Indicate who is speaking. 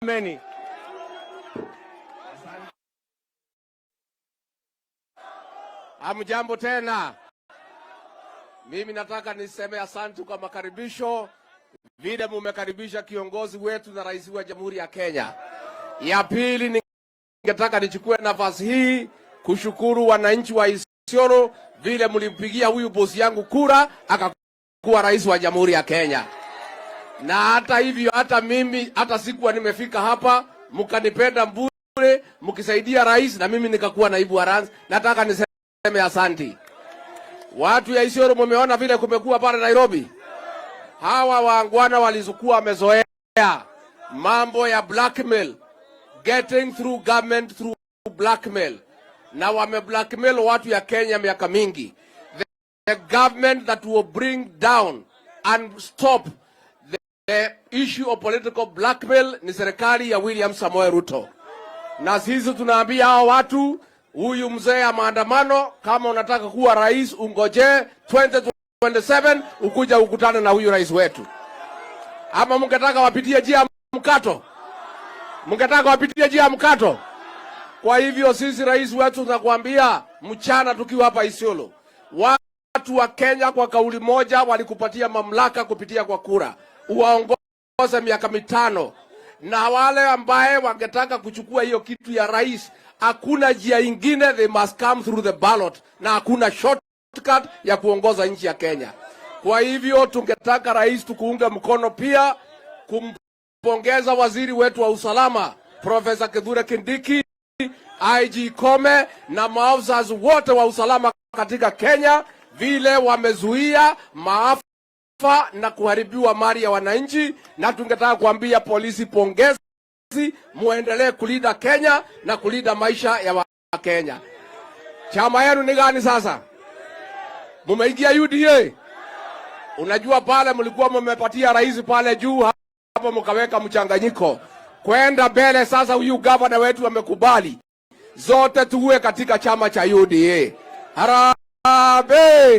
Speaker 1: Jameni.
Speaker 2: Hamjambo tena. Mimi nataka niseme asante kwa makaribisho, vile mumekaribisha kiongozi wetu na rais wa Jamhuri ya Kenya. Ya pili, ningetaka nichukue nafasi hii kushukuru wananchi wa Isiolo vile mlimpigia huyu bosi yangu kura akakuwa rais wa Jamhuri ya Kenya. Na hata hivyo, hata mimi hata sikuwa nimefika hapa, mkanipenda bure, mkisaidia rais na mimi nikakuwa naibu wa rais. Nataka niseme asanti. Watu ya Isiolo, mumeona vile kumekuwa pale Nairobi. Hawa waangwana walizokuwa wamezoea mambo ya blackmail, getting through government through blackmail, na wame blackmail watu ya Kenya miaka mingi. The government that will bring down and stop the issue of political blackmail ni serikali ya William Samoei Ruto. Na sisi tunaambia hao watu, huyu mzee ya maandamano, kama unataka kuwa rais ungoje 2027 ukuja ukutane na huyu rais wetu. Ama mngetaka wapitie njia ya mkato? Mngetaka wapitie njia ya mkato? Kwa hivyo sisi rais wetu tunakuambia mchana tukiwa hapa Isiolo, watu wa Kenya kwa kauli moja walikupatia mamlaka kupitia kwa kura, uwaongoze miaka 5, na wale ambaye wangetaka kuchukua hiyo kitu ya rais, hakuna njia ingine, they must come through the ballot, na hakuna shortcut ya kuongoza nchi ya Kenya. Kwa hivyo tungetaka rais tukuunge mkono pia kumpongeza waziri wetu wa usalama, Profesa Kithure Kindiki, IG Koome na maafisa wote wa usalama katika Kenya vile wamezuia maafa na kuharibiwa mali ya wananchi, na tungetaka kuambia polisi pongezi, muendelee kulinda Kenya na kulinda maisha ya Wakenya. Chama yenu ni gani sasa? Mumeingia UDA? Unajua pale mlikuwa mumepatia rais pale juu hapo, mkaweka mchanganyiko kwenda mbele. Sasa huyu gavana wetu amekubali zote tuwe katika chama cha UDA. Harambee!